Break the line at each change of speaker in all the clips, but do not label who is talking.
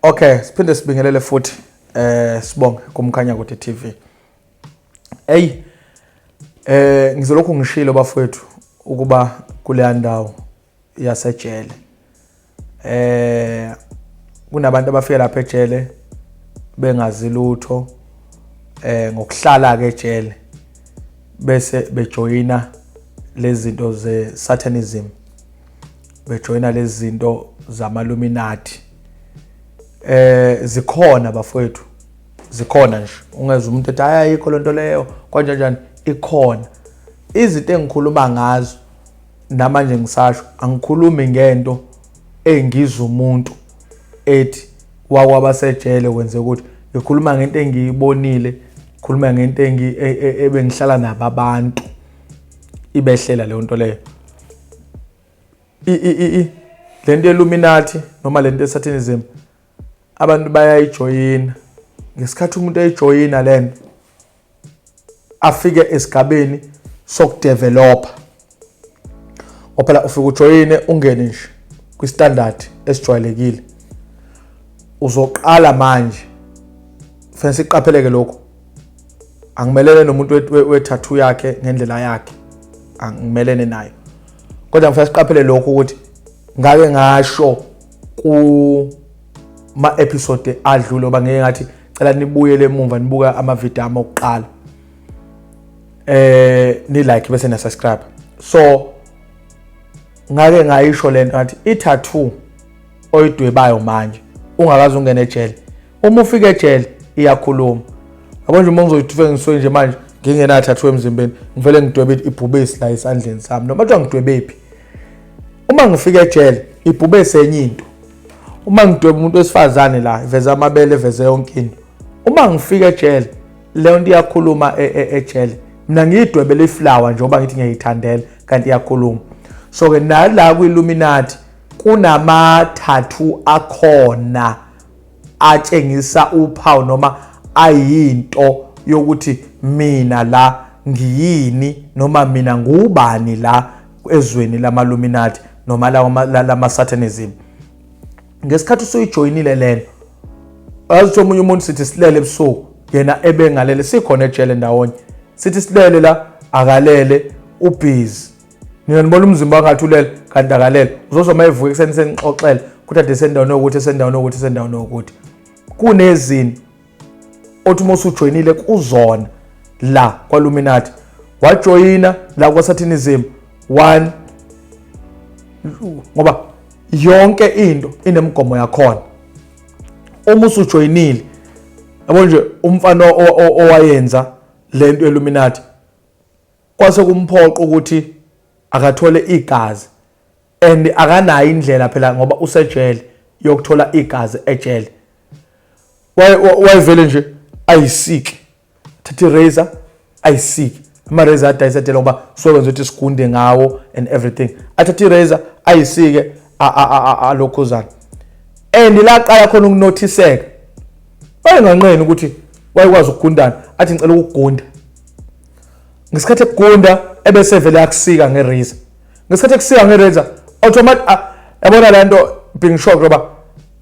Okay, siphinde sibingelele futhi sibonge kumkhanya kude TV. Hey, ngizolokhu ngishilo bafowethu ukuba kuleya ndawo yasejele. Kunabantu abafika lapha ejele bengazi lutho ngokuhlala ke ejele bese bejoyina lezi zinto ze satanism, bejoyina lezi zinto zamaluminati. Zikhona bafowethu, zikhona nje, ungezwa umuntu ethi hayi ayikho lento leyo kanjani, ikhona. Izinto engikhuluma ngazo namanje ngisasho, angikhulumi ngento engizwa umuntu ethi wakwabasejele wenze ukuthi, ngikhuluma ngento engiyibonile, ngikhuluma ngento ebengihlala nabo abantu ibehlela leyo nto leyo. Lento yeluminati noma lento yesatanism abantu bayayijoyina. Ngesikhathi umuntu eyijoyina lento afike esigabeni sokudevelopa, ngoba phela ufike ujoyine ungene nje kwi-standard esijwayelekile, uzoqala manje. Fanele siqapheleke lokho, angimelene nomuntu we-tattoo yakhe ngendlela yakhe, angimelene nayo, kodwa ngifuna siqaphele lokho ukuthi ngake ngasho kuma episode adlule, ngoba ngeke ngathi cela nibuyele emuva nibuka ama-video ami okuqala, ni like bese na subscribe. So ngake ngayisho lento ngathi i-tattoo oyidwebayo manje ungakaze ungene ejele, uma ufika ejele iyakhuluma. Yabo nje uma ngizoyithufe ngisuke nje manje ngingena tattoo emzimbeni, ngivele ngidwebe ibhubesi la esandleni sami, noma kuthiwa ngidwebephi, uma ngifika ejele ibhubesi enye into. Uma ngidweba umuntu wesifazane la iveza amabele, eveze yonke into, uma ngifika ejele leyo nto iyakhuluma ejele. Mina ngiyidwebele iflower njengoba ngithi ngiyayithandela, kanti iyakhuluma. So ke nala kwi-Illuminati kunama-tattoo akhona atshengisa uphawu noma ayinto yokuthi mina la ngiyini, noma mina ngubani la ezweni lamaluminati noma lama-satanism. Ngesikhathi usuyijoyinile lento, yazi ukuthi omunye umuntu sithi silele ebusuku, yena ebengalele, sikhona ejele ndawonye, sithi silele la akalele, ubhizi, nina nibona umzimba wangathi ulele kanti akalele. Uzozwa uma evuka ekuseni senixoxele ukuthi ade esendaweni yokuthi, esendaweni yokuthi, esendaweni yokuthi. Kunezinto othi uma usujoyinile kuzona la kwaluminati, wajoyina la kwasatanism one, ngoba yonke into inemigomo yakhona. Uma usujoyinile, yabo nje umfana owayenza lento yeluminati kwase kumphoqa ukuthi akathole igazi, and akanayo indlela phela ngoba usejele yokuthola igazi ejele. Wayevele nje ayisike, thatha i-razor ayisike, ama-razor adayisa ejele ngoba sokwenza ukuthi sigunde ngawo and everything, athathe i-razor ayisike alokhuzana. And la qala khona ukunothiseka, wayenganqeni ukuthi wayekwazi ukugundana, athi ngicela ukugunda. Ngesikhathi ekugunda ebese vele yakusika nge-razor, ngesikhathi ekusika nge-razor automatic, yabona le nto being shocked ngoba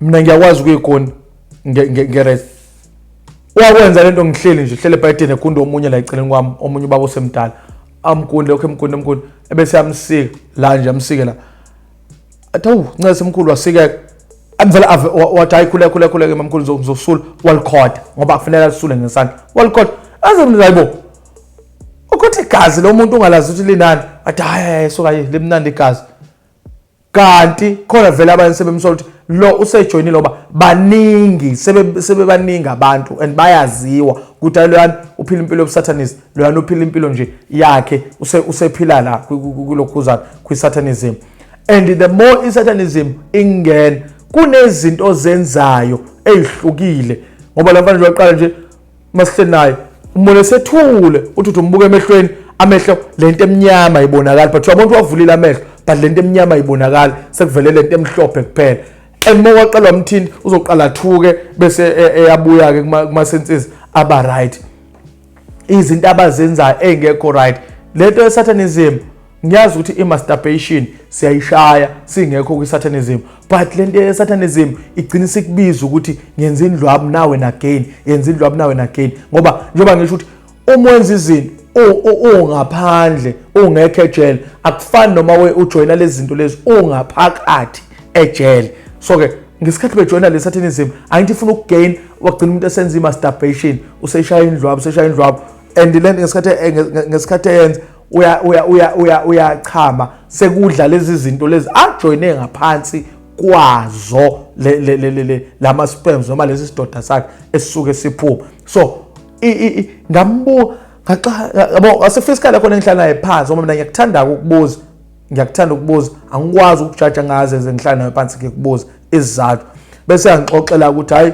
mina ngiyakwazi ukuyigunda nge-razor. Wakwenza lento ngihleli nje, hlele ebhayidini egunda omunye la eceleni kwami, omunye ubaba osemdala, amgunde lokho, emgunde emgunde, ebese yamsika la nje, amsike la, athi awu ncese mkhulu, wasikeka. Amvela ave wathi hayi khuleka khuleka khuleka mamkhulu, ngizosula. Walikhoda ngoba kufanele alisule ngesandla, walikhoda aze mina, hayibo ukuthi igazi lo muntu ungalazi ukuthi linani, athi hayi hayi suka limnandi igazi. Kanti khona vele abanye sebemsola ukuthi lo usejoyinile, ngoba baningi sebebaningi abantu and bayaziwa ukuthi hayi loyana uphila impilo yobusatanist, loyana uphila impilo nje yakhe, usephila la kulokhuzana kwi-satanism. And the more i-satanism ingena kunezinto ozenzayo ezihlukile, ngoba la mfana nje waqala nje masihleli naye umbone sethule, uthi umbuka emehlweni, amehlo lento emnyama ibonakala, but uyabona ukuthi wavulile amehlo, but lento emnyama ibonakala, sekuvele lento emhlophe kuphela. And uma waqala wamthinta uzoqala athuke bese eyabuya ke kuma senses aba right. Izinto abazenzayo engekho right, lento yesatanism Ngiyazi ukuthi i-masturbation siyayishaya singekho kwi-satanism, but le nto ye-satanism igcina isikubiza ukuthi ngenza indlwabu nawe nagain, yenza indlwabu nawe nagain, ngoba njengoba ngisho ukuthi uma wenza izinto ungaphandle ungekho ejele, akufani noma ujoyina lezi zinto lezi ungaphakathi ejele. So ke ngesikhathi bejoyina le satanism, angithi ifuna ukugain, wagcina umuntu esenza i-masturbation, useshaya indlwabu, useshaya indlwabu, and le ngesikhathi eyenza uya uya uya uya uyachama, sekudla lezi zinto lezi ajoyine ngaphansi kwazo, le le le le lama sperms noma lesi sidoda sakhe esisuke siphuma. So ngambuka ngaxa yabo asefika khona engihlala naye phansi, ngoba mina ngiyakuthanda ukubuza, ngiyakuthanda ukubuza, angikwazi ukujaja ngaze nze ngihlala naye phansi ngikubuza isizathu, bese yangixoxela ukuthi hayi,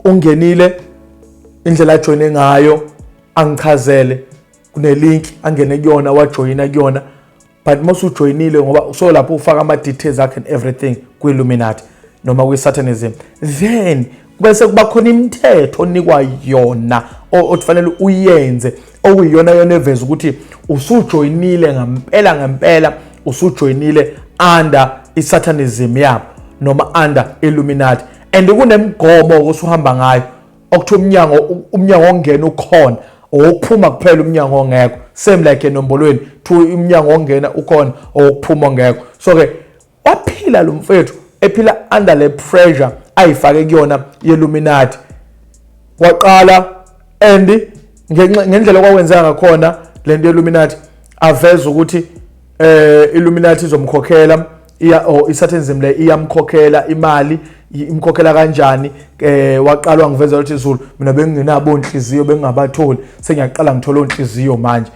ungenile indlela ajoyine ngayo, angichazele kune-link angene kuyona, wajoyina kuyona. But masujoyinile, ngoba so lapho ufaka ama-details akhe and everything kwi-Illuminati noma kwi-satanism, then bese kuba khona imithetho onikwa yona othi uyenze, okuyiyona yona eveza ukuthi usujoyinile ngempela ngempela, usujoyinile under i-satanism yabo noma under Illuminati. And kunemigomo osuhamba ngayo, okuthiwa umnyango ongena ukhona, owokuphuma kuphela umnyango ongekho, same like enombolweni, kuthiwa umnyango ongena ukhona, owokuphuma ongekho. So ke waphila lo mfethu ephila under le pressure ayifake kuyona ye-Illuminati. Waqala and ngendlela okwakwenzeka ngakhona lento ye-Illuminati, aveza ukuthi Illuminati izomkhokhela iya or isatanism le iyamkhokhela imali. Imkhokhela kanjani? Waqalwa ngiveza ukuthi, "Zulu, mina bengingenabo onhliziyo, bengingabatholi, sengiyaqala ngithola onhliziyo manje."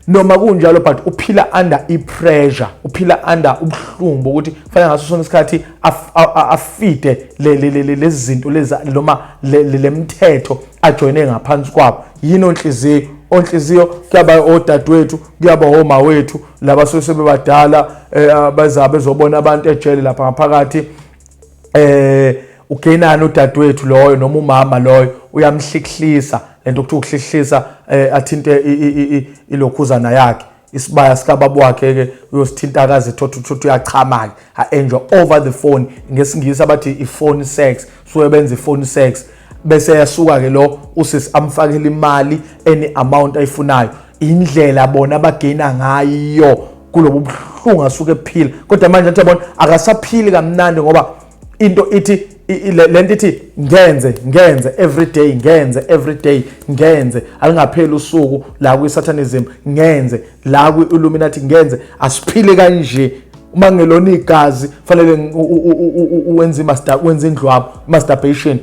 Noma kunjalo, but uphila under i-pressure, uphila under ubuhlungu bokuthi kufanele ngaso sonke isikhathi afide lezi zinto lezi noma le mthetho ajoyine ngaphansi kwabo. Yini onhliziyo? Onhliziyo kuyaba odadewethu, kuyaba oma wethu laba sebebadala, baza bezobona abantu ejele lapha ngaphakathi. Ugenani udadewethu loyo noma umama loyo, uyamhlihlisa lento kuthiwa ukuhlihlisa, athinte ilokhuzana yakhe, isibaya sikababa wakhe ke, uyosithinta kaze thotho thotho, uyachama ke, a-enjoy over the phone. Ngesingisi abathi i-phone sex. Suke benza i-phone sex, bese yasuka ke lo usisi amfakele imali, any amount ayifunayo. Indlela bona abagaina ngayo kulobu buhlungu asuke ephila. Kodwa manje athi yabona akasaphili kamnandi, ngoba into ithi lento ithi ngenze, ngenze every day, ngenze every day, ngenze alingapheli usuku la kwi-satanism, ngenze la kwi-Illuminati, ngenze asiphile kanje. Uma ngelona igazi, fanele uwenze i-master, wenze indlwabo, masturbation,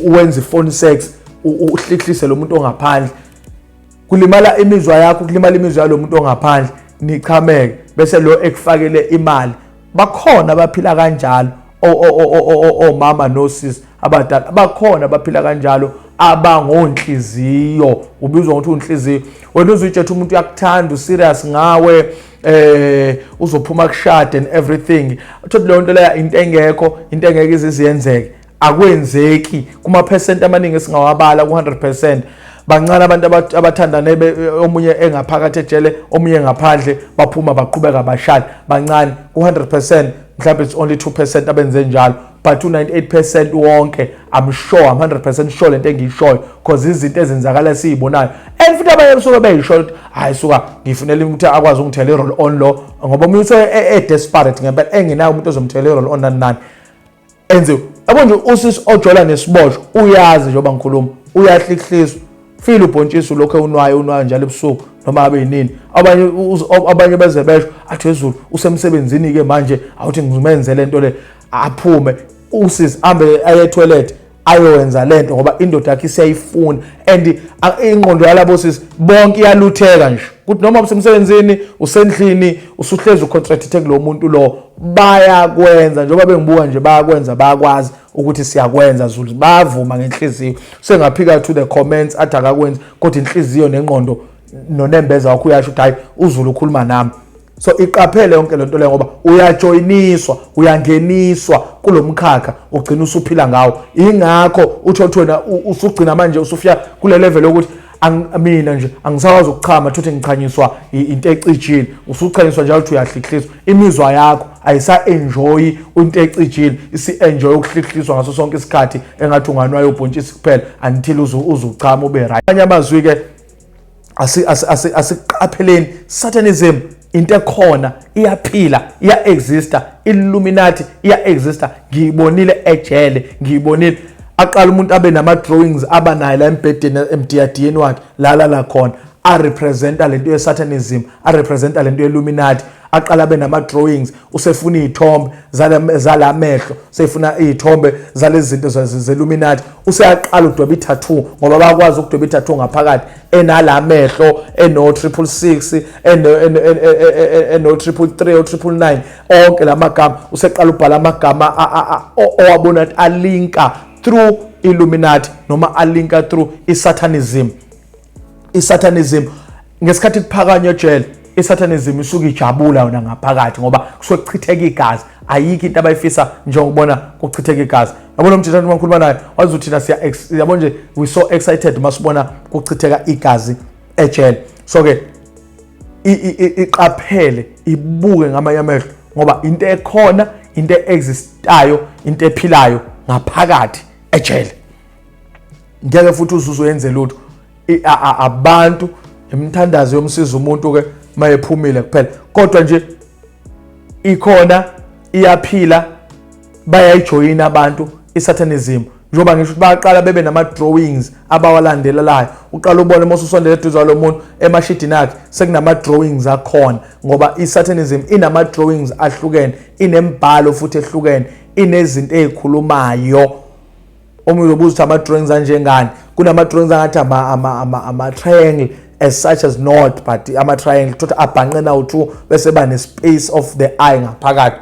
uwenze i-phone sex, uhlihlise lo muntu ongaphandle. Kulimala imizwa yakho, kulimala imizwa yalo muntu ongaphandle, nichameke, bese lo ekufakele imali. Bakhona abaphila kanjalo, omama nosisi abadala, bakhona abaphila kanjalo, abangonhliziyo. Ubizwa ngokuthi unhliziyo wena, uzuyitshetha umuntu uyakuthanda, userious ngawe, uzophuma kushade and everything. Uthothi leyo nto leyo into engekho, into engeke ize yenzeke, akwenzeki. Kuma percent amaningi esingawabala ku-100%, bancane abantu abathandane omunye engaphakathi ejele, omunye ngaphandle, baphuma baqhubeka bashada. Bancane ku-100%, mhlawumbe it's only 2% abenze njalo, but u-98% wonke, I'm sure, I'm 100% sure lento engiyishoyo, because izinto ezenzakala esiyibonayo. And futhi abanye besuke beyisho ukuthi hayi, suka ngifunela ukuthi akwazi ukungithela i-roll on lo, ngoba omunye usuke e-desperate ngempela, engenayo umuntu ozomthela i-roll on, nani nani enziwe. Yabo nje usisi ojola nesiboshwa, uyazi njengoba ngikhuluma, uyahlikihliswa file ubhontshisi lokho unwayo, unwayo njalo ebusuku noma abe yinini. Abanye beze besho athi, "Ezulu usemsebenzini ke manje, awuthi ngimenze lento le." Aphume usisi ambe aye toilet ayowenza lento, ngoba indoda yakhe isiyayifuna. And ingqondo yalabo sisi bonke iyalutheka nje ukuthi noma usemsebenzini, usendlini, usuhlezi uconcentrate kulo muntu lo. Bayakwenza njengoba bengibuka nje, bayakwenza, bayakwazi ukuthi siyakwenza, Zulu, bayavuma ngenhliziyo. Sengaphika to the comments athi akakwenzi, kodwa inhliziyo nengqondo nonembeza wakho uyasho ukuthi hayi, uZulu ukhuluma nami. So iqaphele yonke lento leyo, ngoba uyajoyiniswa, uyangeniswa kulomkhakha, ugcina usuphila ngawo. Ingakho utho wena usugcina manje usufika kule level yokuthi Mina nje angisakwazi ukuchama, thuthi ngichanyiswa into ecijile. Usuchanyiswa njalo, uthi uyahlikihliswa. Imizwa yakho ayisa-enjoyi into ecijile, isi-enjoy ukuhlikihliswa ngaso sonke isikhathi, engathi unganwayo ubhontshisi kuphela until uze uchama ube right. Amanye amazwi-ke, asiqapheleni satanism, into ekhona, iyaphila, iya-exista. Illuminati iya-exista, ngiyibonile ejele, ngiyibonile. Aqala umuntu abe nama-drawings abanayo la embhedeni, emdiyadiyeni wakhe, la khona arepresenta lento ye-satanism, arepresenta lento ye-illuminati. Aqala abe nama-drawings, usefuna iy'thombe zala mehlo, sefuna iy'thombe zalezi zinto ze-illuminati. Useyaqala udweba i-tattoo, ngoba bayakwazi ukudweba i-tattoo ngaphakathi enala mehlo, eno 666, eno 333, o 999, onke lamagama. Useqala ubhala amagama owabona ukuthi alinka through illuminati noma alinka through isatanism. Isatanism, ngesikhathi kuphakanywa ejele, isatanism isuke ijabula yona ngaphakathi, ngoba kusuke kuchitheka igazi. Ayikho into abayifisa njengokubona kuchitheka igazi. Yabona umthetho uma ngikhuluma naye, wazi ukuthi thina siya yabo nje, we so excited masibona kuchitheka igazi ejele. So ke iqaphele, ibuke ngamanye amehlo, ngoba into ekhona, into existayo, into ephilayo ngaphakathi ejele. Ngeke futhi uzuze uyenze lutho. Abantu imithandazo yomsiza umuntu ke mayephumile kuphela, kodwa nje ikhona, iyaphila, bayayijoyina abantu isatanism. Njengoba ngisho ukuthi bayaqala bebe nama-drawings abawalandelelayo. Uqala ubone uma ususondela eduze kwalo muntu, emashidini akhe sekunama-drawings akhona, ngoba i-satanism inama-drawings ahlukene, inembhalo futhi ehlukene, inezinto ey'khulumayo. Uma uzobuza ukuthi ama-drawings anjengani, kunama-drawings angathi ama-triangle as such as not, but ama-triangle thothi abhanqe nawu-two, bese ba ne-space of the eye ngaphakathi.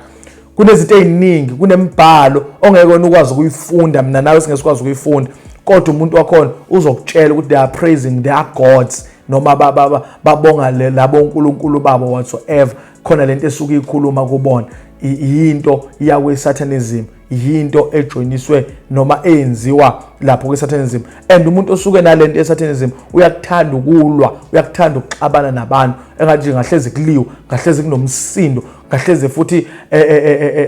Kunezinto ey'ningi, kunembhalo ongeke wena ukwazi ukuyifunda, mina nawe singeke sikwazi ukuyifunda, kodwa umuntu wakhona uzokutshela ukuthi they are praising their gods noma babonga labo nkulunkulu babo, whatsoever. Khona lento esuke ikhuluma kubona yinto yakwe-satanism, yinto ejoyiniswe noma eyenziwa lapho kwi-satanism. And umuntu osuke nalento ye-satanism uyakuthanda ukulwa, uyakuthanda ukuxabana nabantu, engathi nje ngahlezi kuliwa, ngahlezi kunomsindo, ngahlezi futhi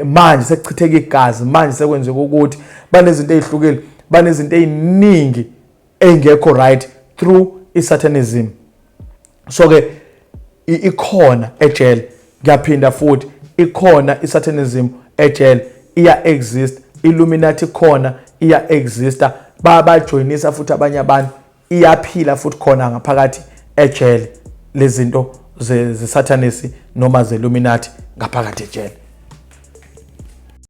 manje sekuchitheka igazi, manje sekwenzeka ukuthi banezinto ey'hlukile, banezinto ey'ningi ey'ngekho right through i-satanism. So ke ikhona ejele. Ngiyaphinda futhi, ikhona i-satanism ejele, iya exist. Illuminati khona iya exista, babajoyinisa futhi abanye abantu. Iyaphila futhi khona ngaphakathi ejele lezinto ze-satanisi noma ze-illuminati ngaphakathi ejele.